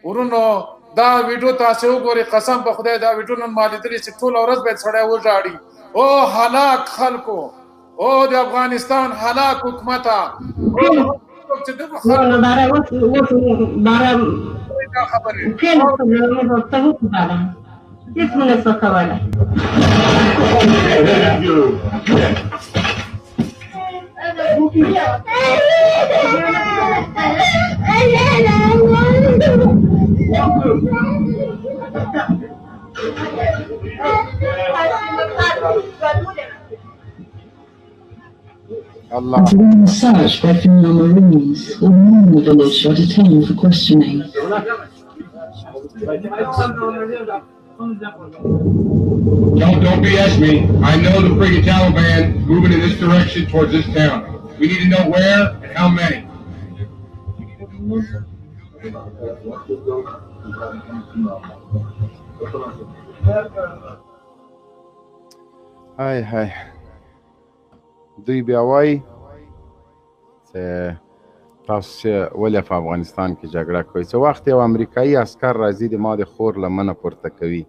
ورونو دا ویډیو تاسو وګورئ، قسم په خدای دا ویډیو نن ما لیدلې چې ټوله ورځ به سړی وژاړي. او هلاک خلکو، او د افغانستان هلاک حکومته، چې دغه خبرې هیڅ مونږ څه کولی. الله. During the search by female Marines, all men in the village are detained for questioning. Don't BS me. I know the friggin' Taliban moving in this direction towards this town. We need to know where and how many. های های، دوی بیا وایي چې تاسو چې ولې په افغانستان کې جګړه کوئ. څه وخت یو امریکایي عسکر راځي، د ما د خور لمنه پورته کوي،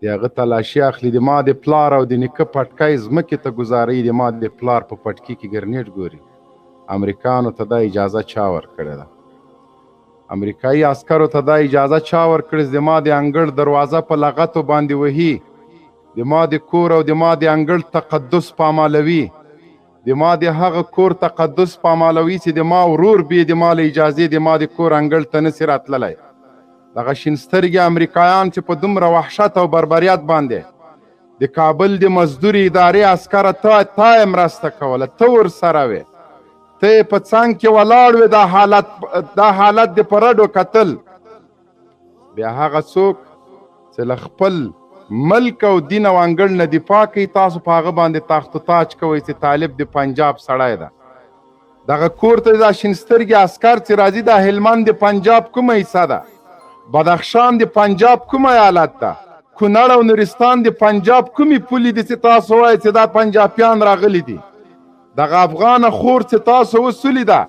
د هغه تلاشي اخلي، د ما د پلار او د نیکه پټکی ځمکې ته ګزاروي، د ما د پلار په پټکي کې ګرنیټ ګوري. امریکانو ته دا اجازه چا ورکړې ده؟ امریکایي عسکرو ته دا اجازه چا ورکړې چې د ما د انګړ دروازه په لغتو باندې وهي، د ما د کور او د ما د انګړ تقدس پامالوي، د ما د هغه کور تقدس پامالوي چې د ما ورور بې د ما له اجازې د ما د کور انګړ ته نسي راتللی. دغه شین سترګې امریکایان چې په دومره وحشت او بربریت باندې د کابل د مزدوري ادارې عسکره تا یې مرسته کوله، ته ورسره وې، ته یې په څنګ کې ولاړ وې، دا حالت دې په رډو کتل. بیا هغه څوک چې له خپل ملک او دین او انګړ نه دفاع کوي، تاسو په هغه باندې تاخت و تاج کوئ چې طالب د پنجاب سړی ده. دغه کور ته دا شین سترګې عسکر چې راځي، دا هلمند د پنجاب کومه حصه ده، بدخشان د پنجاب کوم ایالت ده، کونړ او نورستان د پنجاب کومې پولې دي چې تاسو وایئ چې دا پنجابیان راغلي دي. دغه افغانه خور چې تاسو وسولې ده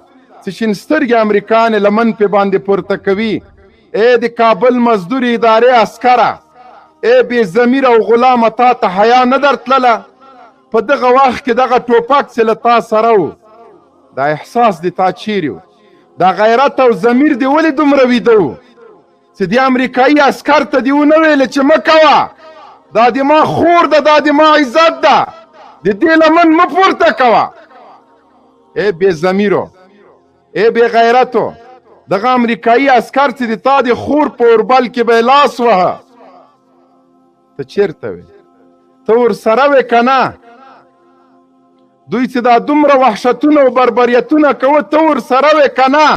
چې شین سترګې امریکان یې لمن پې باندې پورته کوي، ای د کابل مزدورې ادارې عسکره، ای بې ضمیر او غلامه، تا ته حیا نه درتلله؟ په دغه وخت کې دغه ټوپک چې له تا سره و، دا احساس دې تا چیرې و؟ دا غیرت او ضمیر دې ولې دومره ویده و چې دې امریکایي عسکر ته دې ونه ویلې چې مه کوه، دا د ما خور ده، دا د ما عزت ده، د دې لمن مه پورته کوه. ای بې ضمیرو، ای بې غیرتو، دغه امریکایي عسکر چې د تا د خور په اوربل کې به یې لاس وهه، ته چیرته وې؟ ته ورسره وې که نه؟ دوی چې دا دومره وحشتونه او بربریتونه کوه، ته ورسره وې که نه؟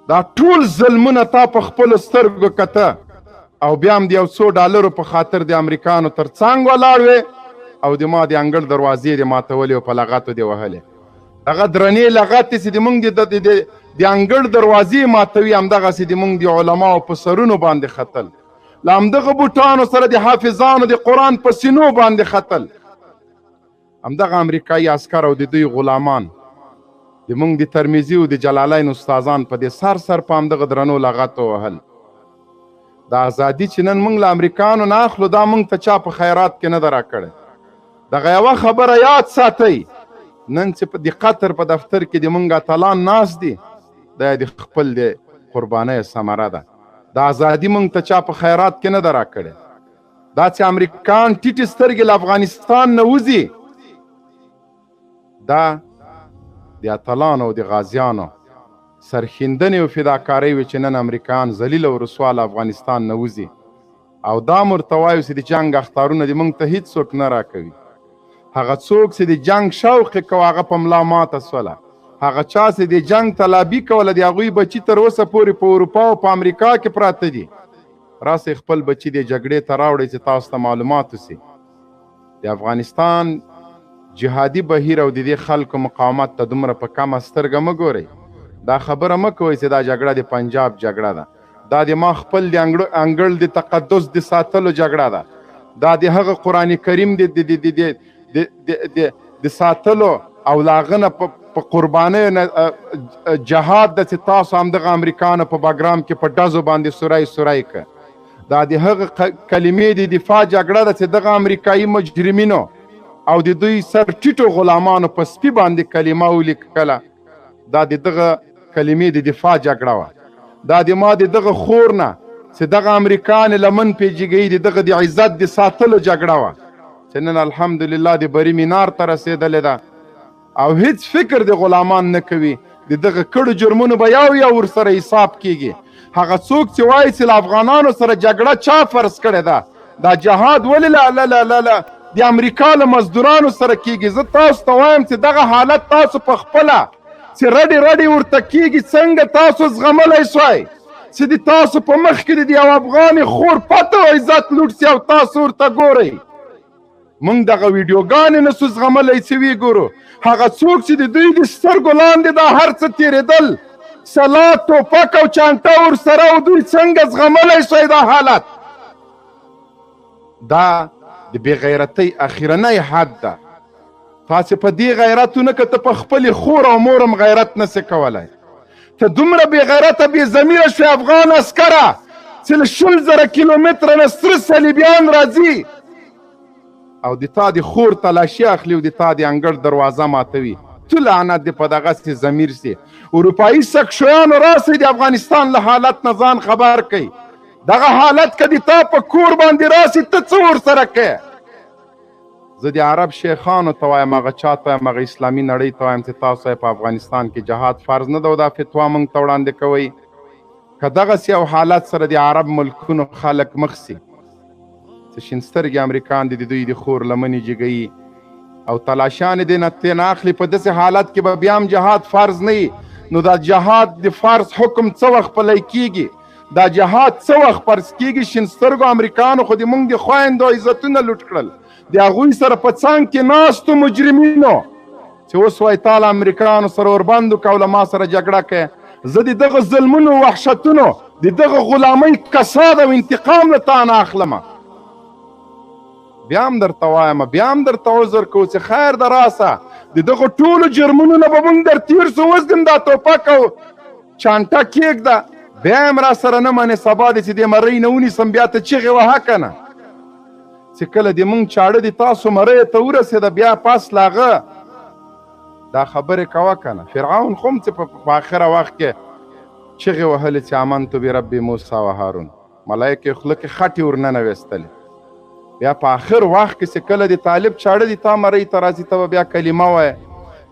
دا ټول ظلمونه تا په خپلو سترګو کته او بیا هم د یو څو ډالرو په خاطر د امریکانو تر څنګ ولاړ وې او د ما د انګړ دروازې دې ماتولې او په لغتو دې وهلې. دغه درنې لغتې چې د موږ د انګړ دروازې ماتوي، همدغسې د موږ د علماو په سرونو باندې ختل، له همدغه بوټانو سره د حافظانو د قرآن په سینو باندې ختل. همدغه امریکایي عسکر او د دوی غلامان د موږ د ترمذي او د جلالین استادان په دې سر سر په همدغه درنو لغتو وهل. دا ازادي چې نن موږ له امریکانو نه اخلو، دا موږ ته چا په خیرات کې نه ده راکړې. دغه یوه خبره یاد ساتئ، نن چې د قطر په دفتر کې د موږ اتلان ناست دي، دا د خپل د قربانۍ ثمره ده. دا ازادي موږ ته چا په خیرات کې نه ده راکړې. دا چې امریکان ټیټې سترګې له افغانستان نه وځي، دا د اتلانو او د غازیانو سرښندنې او فداکارۍ وي چې نن امریکایان ذلیل او رسوا له افغانستان نه وځي. او دا مو ورته وایو چې د جنګ اخطارونه دې موږ ته هیڅوک نه راکوي. هغه څوک چې د جنګ شوق یې کوه، هغه په ملا ماته سوله. هغه چا چې د جنګ تلابي کوله، د هغوی بچي تر اوسه پورې په اروپا او په امریکا کې پراته دي. راسئ خپل بچي دې جګړې ته راوړئ چې تاسو ته معلومات وسي. د افغانستان جهادي بهیر او د دې خلکو مقاومت ته دومره په کمه سترګه مه ګورئ. دا خبره مه کوئ چې دا جګړه د پنجاب جګړه ده، دا د ما خپل د انګړ د تقدس د ساتلو جګړه ده، دا د هغه قرآن کریم د ساتلو او له هغه نه په قربانۍ جهاد ده چې تاسو همدغه امریکانو په بګرام کې په ډزو باندې سوری سوری که. دا د هغه کلمې د دفاع جګړه ده چې دغه امریکایي مجرمینو او د دوی سر ټیټو غلامانو په سپي باندې کلمه ولیکله. دا د دغه کلمې د دفاع جګړه وه. دا د ما د دغه خور نه چې دغه امریکان لمن پیجیږي د دغه د عزت د ساتلو جګړه وه چې نن الحمدلله د بري مینار ته رسېدلې ده او هیڅ فکر د غلامان نه کوي. د دغه کړو جرمونو به یو یو ورسره حساب کیږي. هغه څوک چې وایي چې له افغانانو سره جګړه چا فرض کړې ده، دا جهاد ولې له د امریکا له مزدورانو سره کیږي؟ زه تاسو ته وایم چې دغه حالت تاسو په خپله چې رډې رډې ورته کیږي څنګه تاسو زغملی سوی چې د تاسو په مخ کې د یو افغان خور پته او عزت لوټ سي او تاسو ورته ګورئ. موږ دغه ویډیوګانې نه سو زغملی چې ویې ګورو. هغه څوک چې د دوی د سترګو لاندې دا هر څه تېرېدل، سلا، ټوپک او چانټه ورسره او دوی څنګه زغملی سوی دا حالت؟ دا د بې غیرتۍ اخیرنی حد ده. تاسې په دې غیرت ونه که ته په خپلې خور او مور هم غیرت نه سې کولی. ته دومره بې غیرته بې ضمیره شوې افغان عسکره چې له 20,000 کیلومتره نه سره صلیبیان راځي او د تا د خور تلاشي اخلي او د تا د انګړ دروازه ماتوي. ته لعنت دې په دغسې ضمیر سي. اروپایي سکشویانو راسئ د افغانستان له حالت نه ځان خبر کئ. دغه حالت که د تا په کور باندې راسي ته څه ورسره کوې؟ زه د عرب شیخانو ته وایم، هغه چا ته وایم، هغه اسلامي نړۍ ته وایم چې تاسو یې په افغانستان کې جهاد فرض نه ده او دا فتوا موږ ته وړاندې کوئ. که دغسې یو حالت سره د عرب ملکونو خلک مخ سي چې شین سترګې امریکان دي د دوی د خور لمنې جګوي او تلاشیانې دې نه ترې نه اخلي، په داسې حالت کې به بیا هم جهاد فرض نه وي. نو دا جهاد د فرض حکم څه وخت پلی کیږي؟ دا جهاد څه وخت فرض کیږي؟ شین سترګو امریکانو خو د موږ د خویندو عزتونه لوټ کړل، د هغوی سره په څنګ کې ناستو مجرمینو چې اوس وایي تا له امریکانو سره اوربند وکړه او له ما سره جګړه کوې. زه د دغه ظلمونو، وحشتونو، د دغه غلامۍ کساد او انتقام له تا نه اخلمه. بیا هم درته وایم، بیا هم درته عذر کوو چې خیر ده راسه، د دغو ټولو جرمونو نه به موږ در تېر سو. اوس دې هم دا توپک او چانټه کېږده، بیا هم را سره نه منې، سبا دې چې دې مرۍ نه ونیسم بیا ته چیغې وهه که نه. چې کله دې موږ چاړه دې تاسو مریو ته ورسېده بیا پس له هغه دا خبرې کوه که نه. فرعون خو هم چې په آخره وخت کې چیغې وهلې چې آمنتو برب موسی و هارون، ملایکې خوله کې خټې ورننویستلې. بیا په آخر وخت کې چې کله د طالب چاړه دې تا مرۍ ته راځي، ته به بیا کلمه وایې،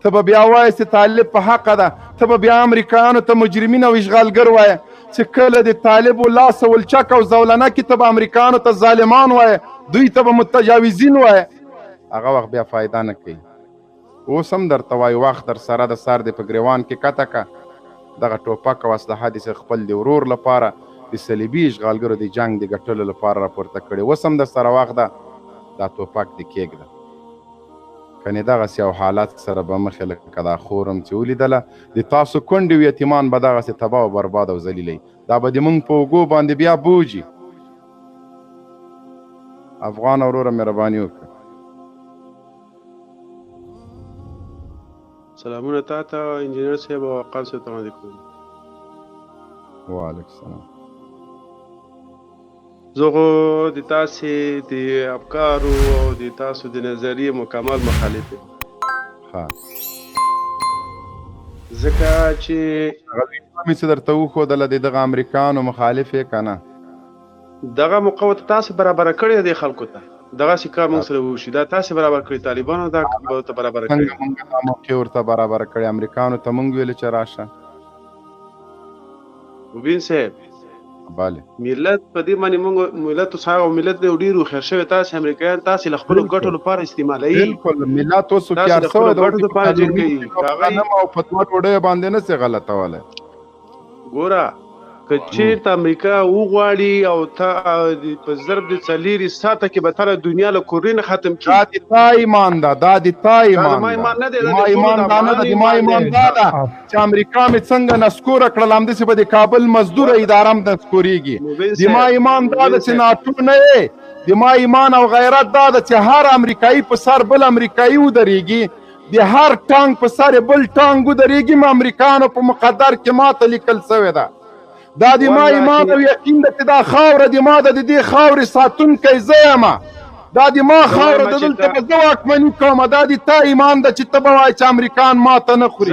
ته به بیا وایې چې طالب په حقه ده، ته به بیا امریکایانو ته مجرمین او اشغالګر وایې. چې کله د طالب لاس ولچک او زولنه کې ته به امریکایانو ته ظالمان وایې، دوی ته به متجاوزین وایې، هغه وخت بیا فایده نه کوي. اوس هم درته وایو وخت در سره د سر دې په ګریوان کې کته که، دغه ټوپک او اسلحه دې چې خپل د ورور لپاره د صلیبي اشغالګرو د جنګ د ګټلو لپاره راپورته کړې، اوس هم در سره وخت ده، دا ټوپک دې کېږده. کنې دغسې یو حالت سره به مخې لکه دا خور هم چې ولیدله، د تاسو کونډې او یتیمان به دغسې تباه او برباد او ذلیلوي، دا به د موږ په اوږو باندې بیا بوجي. افغان وروره مهرباني وکړه. سلامونه تا ته انجینر صاحب او وقار صاحب ته وړاندې کوم. وعلیکم السلام. زه خو د تاسې د افکارو او د تاسو د نظریې مکمل مخالف یم. ښه، ځکه چې هغه ویډیو مې چې درته وښودله د دغه امریکانو مخالف یې که نه؟ دغه موقع ورته تاسو برابره کړې ده خلکو ته، دغسې کار موږ سره وشي، دا تاسې برابر کړی، طالبانو دا ورته برابره کړې. څنګه موږ دا موقع ورته برابره کړې؟ امریکانو ته موږ ویلې چې راشه. مبین صاحب، بله، ملت په دې باندې موږ ملت اوس هغه ملت دی ډېر هوښیار شوی. تاسې امریکایان تاسې له خپلو ګټو لپاره استعمالوي، بالکل ملت اوس تاسې هوښیار له خپلو شوی دی، ګټو لپاره جنګ کوي. غنم او په دوه ډوډیو باندې نه سي غلطولی. ګوره، که چیرته امریکا وغواړي او ته په ضرب د 4 ساعته کې به تره دنیا له کورې نه ختم کړي. دا د تا ایمان ده، دا د تا ایمان ده. ایمان نه دی، دا ایمان دا نه ده، د ما ایمان دا ده چې امریکا مې څنګه نسکوره کړل، همداسې به د کابل مزدوره اداره هم نسکورېږي. د ما ایمان دا ده چې ناټو نه یې. د ما ایمان او غیرت دا ده چې هر امریکایي په سر بل امریکایي ودرېږي. د هر ټانک په سر بل ټانک ودرېږي، امریکانو په مقدر کې ماته لیکل سوې ده. دا د ما ایمان او یقین ده چې دا خاوره د ما ده، د دې خاورې ساتونکی زه یم. دا د ما خاوره ده، دلته به زه واکمني کوم. دا د تا ایمان ده چې ته به وایې چې امریکان ماته نه خوري.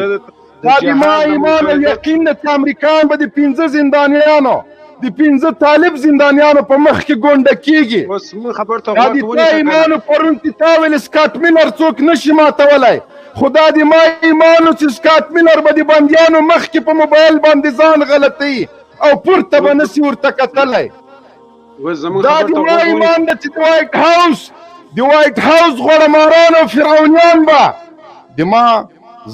دا د ما ایمان او یقین ده چې امریکان به د 5 زندانیانو، د 5 طالب زندانیانو په مخ کې ګونډه کیږي. دا د تا ایمان پرون چې تا ویل سکاټ میلر څوک نشي ماتولی، خو دا د ما ایمان و چې سکاټ میلر به د بندیانو مخ کې په موبایل باندې ځان غلطوي او پورته به نسي ورته کتلی. دا د ما ایمان ده چې د وایټ هاوس غوړه ماران او فرعونیان به د ما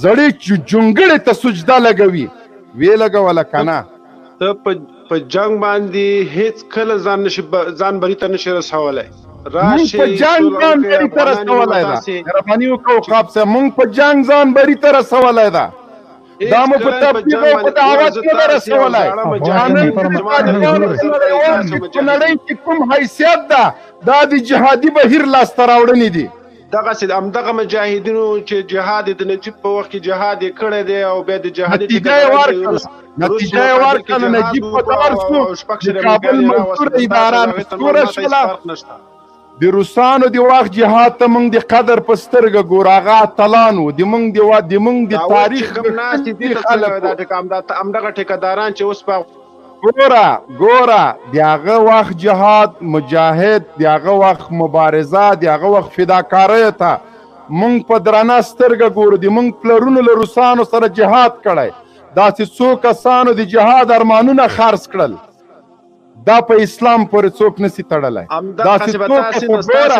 زړې جونګړې ته سجده لګوي. ویې لګوله که نه؟ ته په جنگ باندې هیڅ کله ځان بري ته نشي رسولی. مونږ په جنگ ځان بري ته رسولی ده. مهرباني وکړه وقاب صاحب، مونږ په جنگ ځان بري ته رسولی ده. دا مو په تبلیغ او په دعوت نه ده رسولی. په نړۍ کې کوم حیثیت ده، دا د جهادي بهیر لاسته راوړنې دي. دغسې همدغه مجاهدینو چې جهاد د نجیب په وخت کې جهاد یې کړی دی او بیا د جهادي نتیجه یې ورکړه، نتیجه یې ورکړه. نجیب په دار شو، د کابل مزدوره اداره نسکوره شوله. د روسانو د وخت جهاد ته موږ د قدر په سترګه ګورو، هغه اتلان وو. د موږ د تاریخ خلک همدغه ټیکهداران چې اوس په ګوره ګوره، د هغه وخت جهاد مجاهد، د هغه وخت مبارزه، د هغه وخت فداکاریو ته موږ په درنه سترګه ګورو. د موږ پلرونو له روسانو سره جهاد کړی، داسې څو کسانو د جهاد ارمانونه خرڅ کړل. دا په اسلام پورې څوک نسي تړلی. داسې څو ګوره،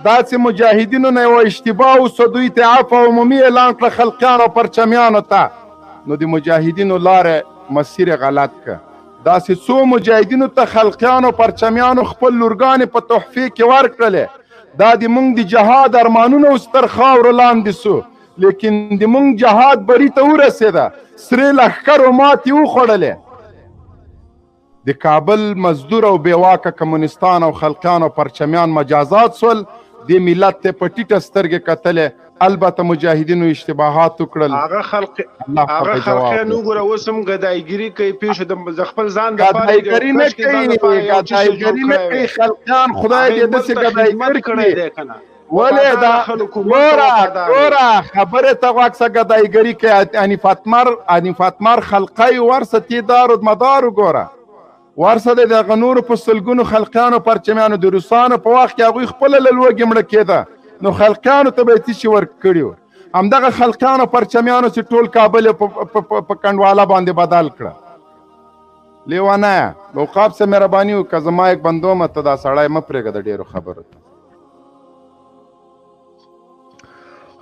داسې مجاهدینو نه یوه اشتباه وسوه، دوی ته عفوه عمومي اعلان کړه خلقیانو او پرچمیانو ته، نو د مجاهدینو لاره مسیر غلط که. داسې څو مجاهدینو ته خلقیانو پرچمیانو خپل لورګانې په تحفې کې ورکړلې. دا د موږ د جهاد ارمانونه اوس تر خاورو لاندې سو، لیکن د موږ جهاد بري ته ورسېده، سرې لښکرو ماتې وخوړلې. د کابل مزدور او بېواکه کمونستان او خلقیان او پرچمیان مجازات سول. دې ملت ته په ټیټه سترګې کتلې. البته مجاهدینو اشتباهات وکړل. هغه خلقیان وګوره اوس هم ګدایګري کوي، پېښو د خپل ځان دپاره ګدایګري نه کوي، ګدایګري نه کوي خلقیان. خدای دې داسې ګدایګر کړي. ولې دا ګوره ګوره خبرې ته غوږ شه، ګدایګري کوي. حنیف اتمر خلقی ورسه تی دار و مدار وګوره، ورسه د دغه نورو په سلګونو خلقیانو پرچمیانو. د روسانو په وخت کې هغوی خپله له لوږې مړه کېده، نو خلقیانو ته به یې څه شي ورکړي وو. همدغه خلقیانو پرچمیانو چې ټول کابل یې په کنډواله باندې بدل کړه. لیوانه وقاب څه مهرباني وکړه، زما یک بندومه ته دا سړی مه پرېږده د ډېرو خبرو ته.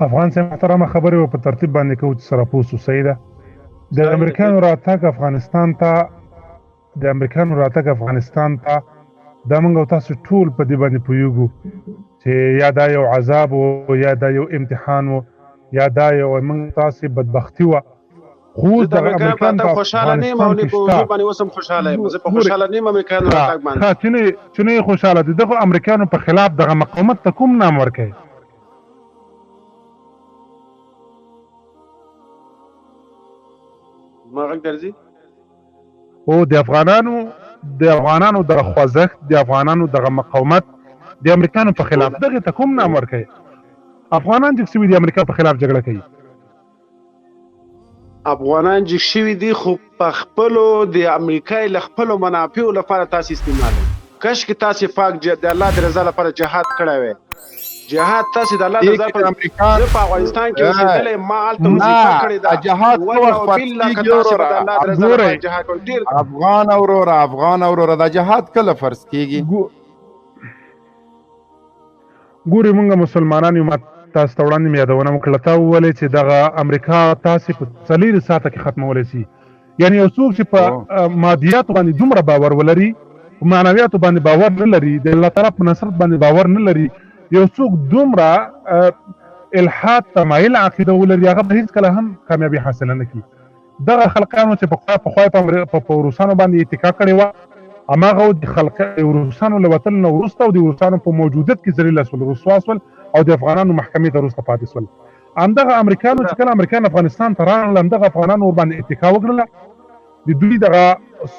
افغان صاحب محترمه، خبرې به په ترتیب باندې کوو چې سره پوه سو. صحیح ده. د امریکایانو راتګ افغانستان ته، د امریکایانو راتګ افغانستان ته، دا موږ او تاسو ټول په دې باندې پوهیږو چې یا دا یو عذاب و، یا دا یو امتحان و، یا دا یو موږ تاسو بدبختی وه. خو زه د دغه امریکایانو په امریکایان راتګ په خوشحاله نه یم او افغانستان نه کې په شته. حضور باندې اوس هم خوشحاله یم. زه په خوشحاله نه یم امریکایانو راتګ باندې. ښه، چې نه یې خوشحاله دي، دغو امریکایانو په خلاف دغه مقاومت ته کوم نام ورکوي؟ زما غږ درځي؟ او د افغانانو دغه خوځښت، د افغانانو دغه مقاومت د امریکانو په خلاف دغه ته کوم نام ورکوي؟ افغانان جګ شوي دي، امریکا په خلاف جګړه کوي. افغانان جګ شوي دي، خو په خپلو د امریکا له خپلو منافعو لپاره تاسو استعمالوي. کش کې تاسو پاک د الله د رضا لپاره جهاد کړی وای. جهاد تاسو د الله د رضا لپاره. زه په افغانستان کې اوسېدلی، ما هلته وظیفه کړې ده. جهاد څه وخت فرض کېږي وروره؟ د الله د رضا لپاره جهاد کړی. ډېر افغان وروره، افغان وروره، دا جهاد کله فرض کېږي؟ ګوري مونږ مسلمانان یو. ما تاسو ته وړاندې مې یادونه وکړه، تا وویلې چې دغه امریکا تاسې په 4 ساعته کې ختمولی سي. یعنې یو څوک چې په مادیاتو باندې دومره باور ولري، په معنویاتو باندې باور نه لري، د الله تعالی په نصرت باندې باور نه لري، یو څوک دومره الحاد ته مایل عقیده ولري، هغه به هیڅکله هم کامیابي حاصله نه کړي. دغه خلقیانو چې پخوا په روسانو باندې اتکا کړې وه، هماغه د خلق روسانو له وتلو نه وروسته او د روسانو په موجودیت کې ذلیله سول، رسوا سول او د افغانانو محکمې ته وروسته پاتې سول. همدغه امریکانو چې کله امریکان افغانستان ته راغلل، همدغه افغانانو ورباندې اتکا وکړله. د دوی دغه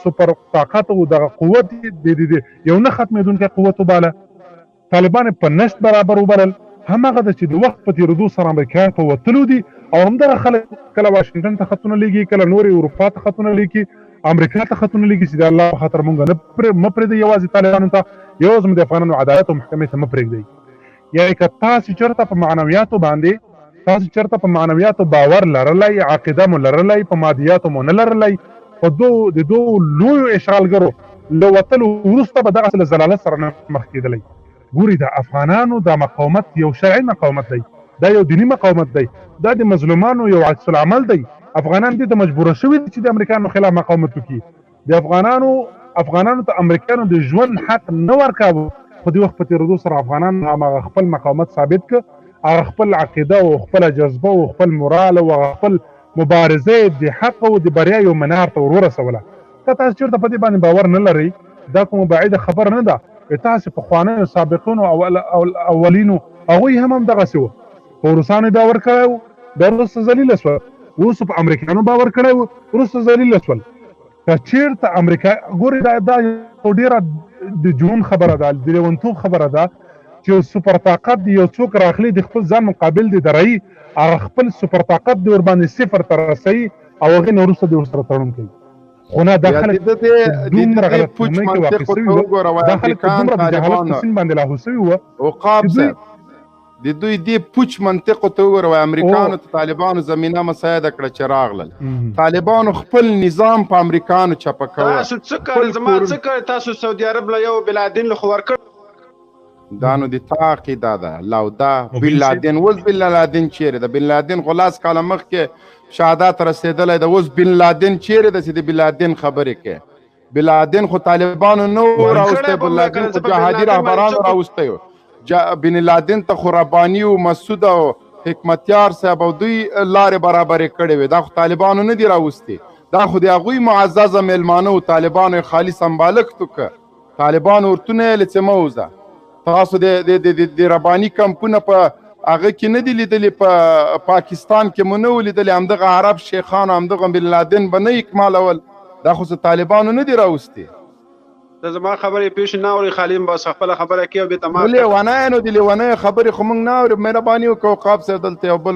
سپر طاقت او دغه قوت د یو نه ختمېدونکی قوت وباله. طالبان یې په نشت برابر وبلل. هماغه ده چې د وخت په تېرېدو سره امریکایان په وتلو دي او همدغه خلک کله واشنګټن ته خطونه لېږي، کله نورې اروپا ته خطونه لېږي، امریکا ته خطونه لېږي چې د الله په خاطر مونږ نه پرې مه پرېږدئ یوازې طالبانو ته، یوازې مو د افغانانو عدالت او محکمې ته مه پرېږدئ. یعنې که تاسې چېرته په معنویاتو باندې تاسې چېرته په معنویاتو باور لرلای، عقیده مو لرلای، په مادیاتو مو نه لرلای، په دوو د دوو لویو اشغالګرو له وتلو وروسته به دغسې له ذلالت سره نه مخ کېدلای. ګوري د افغانانو دا مقاومت یو شرعي مقاومت دی، دا یو دیني مقاومت دی، دا د مظلومانو یو عکس العمل دی. افغانان دې ته مجبور شوي دي چې د امریکایانو خلاف مقاومت وکړي. د افغانانو افغانانو ته امریکایانو د ژوند حق نه ورکاوه، خو د وخت په تېرېدو سره افغانانو هماغه خپل مقاومت ثابت کړ، هغه خپل عقیده او خپله جذبه او خپل مورال او هغه خپل مبارزه یې د حق او د بریا یو منار ته ور ورسوله. که تاسو چېرته په دې باندې باور نه لرئ، دا کومه بعیده خبره نه ده، تاسې پخوانیو سابقینو او اولینو هغوی هم همدغسې وو، په روسانو یې باور کړی و، بیا وروسته ذلیله شول، وروسته په امریکایانو باور کړی و، وروسته ذلیله شول. که چېرته امریکا ګورئ، دا دا یو ډېره د جنون خبره ده، د لیونتوب خبره ده چې یو سوپر طاقت دی یو څوک راخلي د خپل ځان مقابل دی دروي، هغه خپل سوپر طاقت دی ورباندې صفر ته رسوي او هغې نه وروسته دی ورسره تړون کوي. خو نه، دا خلک په دومره غلط فهمۍ کې واقع شوي وو، دا خلک په دومره د جهالت په سیند باندې لاهو شوي وو عقاب صاحب د دوی دې پوچ منطق ته وګوره، وایي امریکانو ته طالبانو زمینه مساعده کړه چې راغلل. طالبانو خپل نظام په امریکانو چپه کوه. تاسو څه کړ زما څه کړ تاسو سعودي عرب له یو بلادین له خو ورکړ. دا نو د تا عقیده ده لوده. بن لادن اوس بن لادن چیرې ده؟ بن لادن خو لاس کاله مخکې شهادت رسېدلی ده. اوس بن لادن چیرې ده چې د بن لادن خبرې کوې؟ بن لادن خو طالبانو نه و راوستی، بن لادن خو جهادي رهبرانو راوستی و. بن لادن ته خو رباني او مسعود او حکمتیار صاحب او دوی لارې برابرې کړې وې، دا خو طالبانو نه دي راوستي. دا خو د هغوی معززه مېلمانه و، طالبانو یې خالي سمبالښت وکړ. طالبانو ورته نه ویل چې مه وځه. تاسو د د د رباني کمپونه په هغه کې نه دي لیدلي، په پاکستان کې مو نه و لیدلي. همدغه عرب شیخانو همدغه بن لادن به نه اکمالول، دا خو څه طالبانو نه دي راوستي. ته زما خبرې پیش نه اوري، خالي بس خپله خبره کوي او بېرته ما لیونی نو د لیونیو خبرې خو موږ نه اورو. مهرباني وکړه عقاب صاحب دلته یو بل